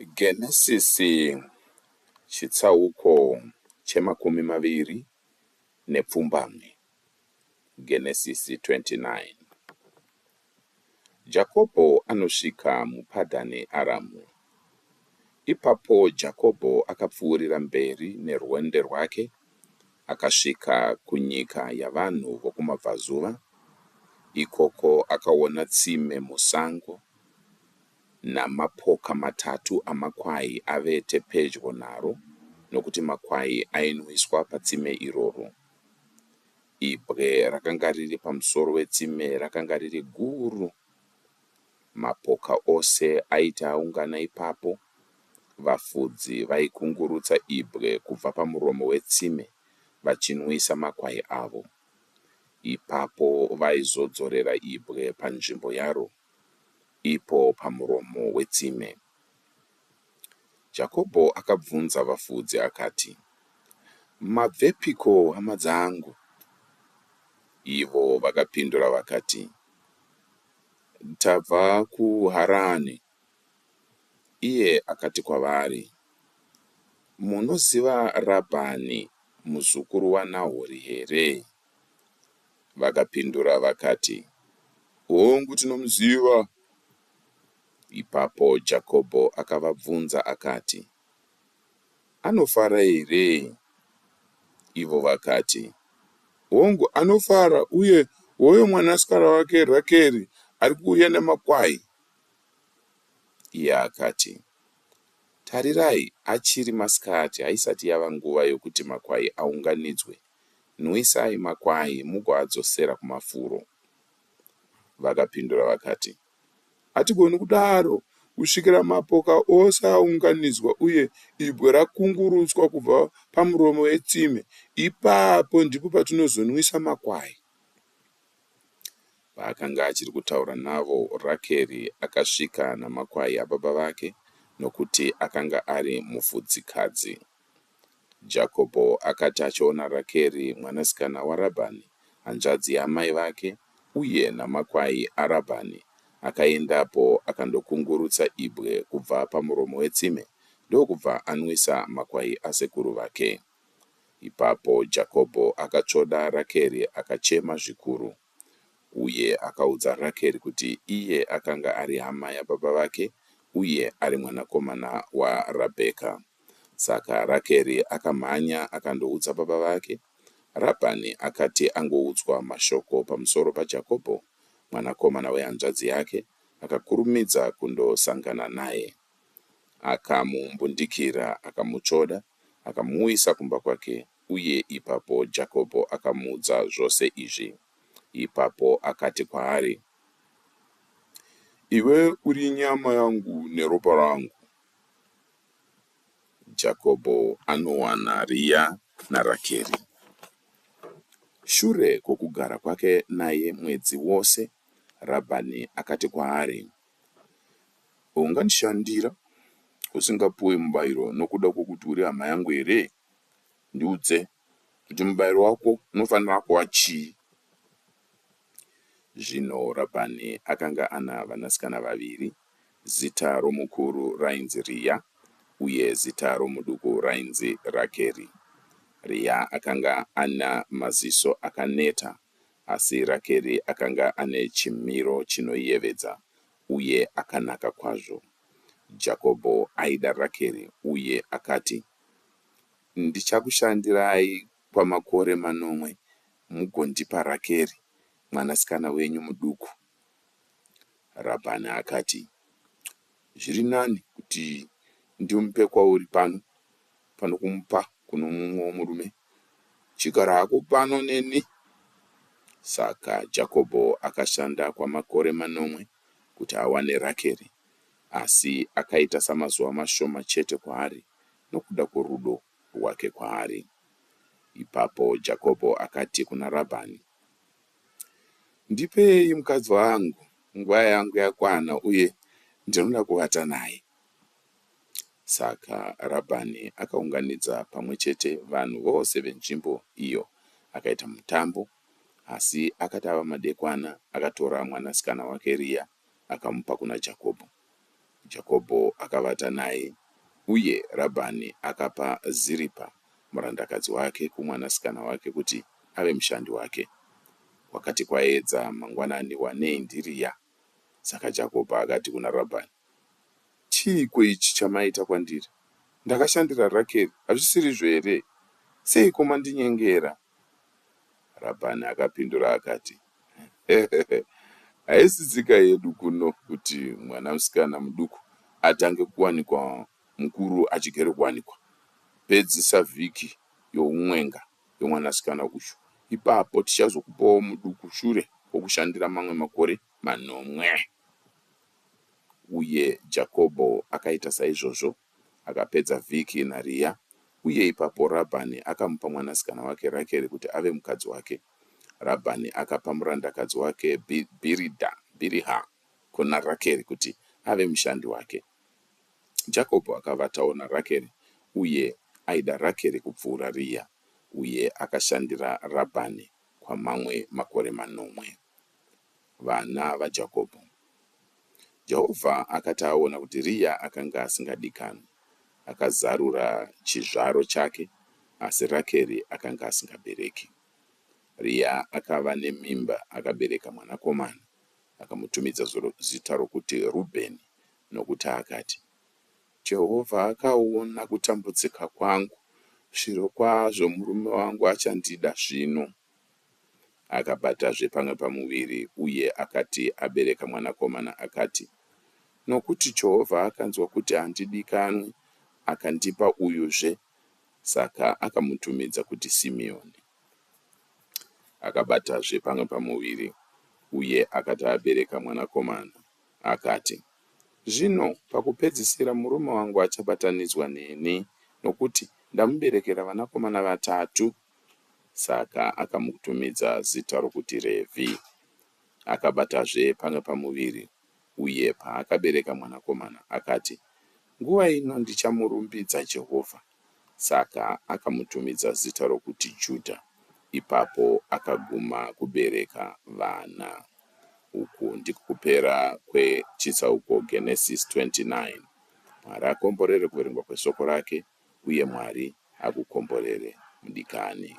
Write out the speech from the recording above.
Genesisi chitsauko chemakumi maviri nepfumbamwe. Genesisi 29. Jakobho anosvika muPadhani Aramu. Ipapo Jakobho akapfuurira mberi nerwendo rwake akasvika kunyika yavanhu vokumabvazuva. Ikoko akaona tsime musango, namapoka matatu amakwai avete pedyo naro, nokuti makwai ainwiswa patsime iroro. Ibwe rakanga riri pamusoro wetsime rakanga riri guru. Mapoka ose aiti aungana ipapo, vafudzi vaikungurutsa ibwe kubva pamuromo wetsime vachinwisa makwai avo. Ipapo vaizodzorera ibwe panzvimbo yaro, ipo pamuromo wetsime. Jakobho akabvunza vafudzi akati, Mabvepiko, hama dzangu? Ivo vakapindura vakati, Tabva kuHarani. Iye akati kwavari, Munoziva Rabhani muzukuru waNahori here? Vakapindura vakati, Hongu tinomuziva. Ipapo Jakobho akavabvunza akati, Anofara here? Ivo vakati, Hongu, anofara, uye hoyo mwanasikana wake Rakeri ari kuuya nemakwai. Iye akati, Tarirai, achiri masikati, haisati yava nguva yokuti makwai aunganidzwe. Nwisai makwai mugoadzosera kumafuro. Vakapindura vakati, Hatigoni kudaro kusvikira mapoka ose aunganidzwa uye ibwe rakungurutswa kubva pamuromo wetsime, ipapo ndipo patinozonwisa makwai. Paakanga achiri kutaura navo, Rakeri akasvika namakwai ababa vake, nokuti akanga ari mufudzikadzi. Jakobho akati achiona Rakeri mwanasikana waRabhani, hanzvadzi yaamai vake, uye namakwai aRabhani, akaendapo akandokungurutsa ibwe kubva pamuromo wetsime ndokubva anwisa makwai asekuru vake. Ipapo Jakobho akatsvoda Rakeri akachema zvikuru. Uye akaudza Rakeri kuti iye akanga ari hama yababa vake uye ari mwanakomana waRabheka. Saka Rakeri akamhanya akandoudza baba vake. Rabhani akati angoudzwa mashoko pamusoro paJakobho, mwanakomana wehanzvadzi yake, akakurumidza kundosangana naye. Akamumbundikira, akamutsvoda, akamuuyisa kumba kwake, uye ipapo Jakobho akamuudza zvose izvi. Ipapo akati kwaari, Iwe uri nyama yangu neropa rangu. Jakobho anowana Riya naRakeri. Shure kwokugara kwake naye mwedzi wose, Rabhani akati kwaari, Ungandishandira usingapuwi mubayiro nokuda kwokuti uri hama yangu here? Ndiudze kuti mubayiro wako unofanira kuva chii? Zvino Rabhani akanga ana vanasikana vaviri, zita romukuru rainzi Riya, uye zita romuduku rainzi Rakeri. Riya akanga ana maziso akaneta, asi Rakeri akanga ane chimiro chinoyevedza uye akanaka kwazvo. Jakobho aida Rakeri uye akati, Ndichakushandirai kwamakore manomwe mugondipa Rakeri mwanasikana wenyu muduku. Rabhani akati, Zviri nani kuti ndimupe kwauri pano pano kumupa kuno mumwewo murume. Chigara hako pano neni. Saka Jakobho akashanda kwamakore manomwe kuti awane Rakeri, asi akaita samazuva mashoma chete kwaari nokuda kworudo rwake kwaari. Ipapo Jakobho akati kuna Rabhani, Ndipei mukadzi wangu, nguva yangu yakwana uye ndinoda kuvata naye. Saka Rabhani akaunganidza pamwe chete vanhu vose venzvimbo iyo akaita mutambo. Asi akati ava madekwana akatora mwanasikana wake Riya akamupa kuna Jakobho. Jakobho akavata naye, uye Rabhani akapa Ziripa murandakadzi wake kumwanasikana wake kuti ave mushandi wake. Kwakati kwaedza mangwanani wanei ndiRiya. Saka Jakobho akati kuna Rabhani, Chiiko ichi chamaita kwandiri? Ndakashandira Rakeri, hazvisirizvo here? Seiko mandinyengera? Rabhani akapindura akati, Haisi tsika yedu kuno kuti mwana musikana muduku atange kuwanikwa mukuru achigere kuwanikwa. Pedzisa vhiki youmwenga yomwanasikana uyu, ipapo tichazokupawo muduku shure kwokushandira mamwe makore manomwe. Uye Jakobho akaita saizvozvo, akapedza vhiki naRiya, uye ipapo Rabhani akamupa mwanasikana wake Rakeri kuti ave mukadzi wake. Rabhani akapa murandakadzi wake Bhiridha, Bhiriha kuna Rakeri kuti ave mushandi wake. Jakobho akavatawo naRakeri, uye aida Rakeri kupfuura Riya, uye akashandira Rabhani kwamamwe makore manomwe. Vana vaJakobho. Jehovha akati aona kuti Riya akanga asingadikanwi, akazarura chizvaro chake, asi Rakeri akanga asingabereki. Riya akava nemimba akabereka mwanakomana, akamutumidza zita rokuti Rubheni, nokuti akati, Jehovha akaona kutambudzika kwangu, zvirokwazvo murume wangu achandida zvino. Akabatazve pamwe pamuviri uye akati abereka mwanakomana akati, Nokuti Jehovha akanzwa kuti handidikanwi, akandipa uyuzve. Saka akamutumidza kuti Simeoni. Akabatazve pamwe pamuviri uye akati abereka mwanakomana akati, Zvino pakupedzisira murume wangu achabatanidzwa neni, nokuti ndamuberekera vanakomana vatatu. Saka akamutumidza zita rokuti Revhi. Akabatazve pamwe pamuviri, uye paakabereka mwanakomana, akati, Nguva ino ndichamurumbidza Jehovha. Saka akamutumidza zita rokuti Judha. Ipapo akaguma kubereka vana. Uku ndiko kupera kwechitsauko Genesis 29. Mwari akomborere kuverengwa kweshoko rake uye Mwari akukomborere mudikani.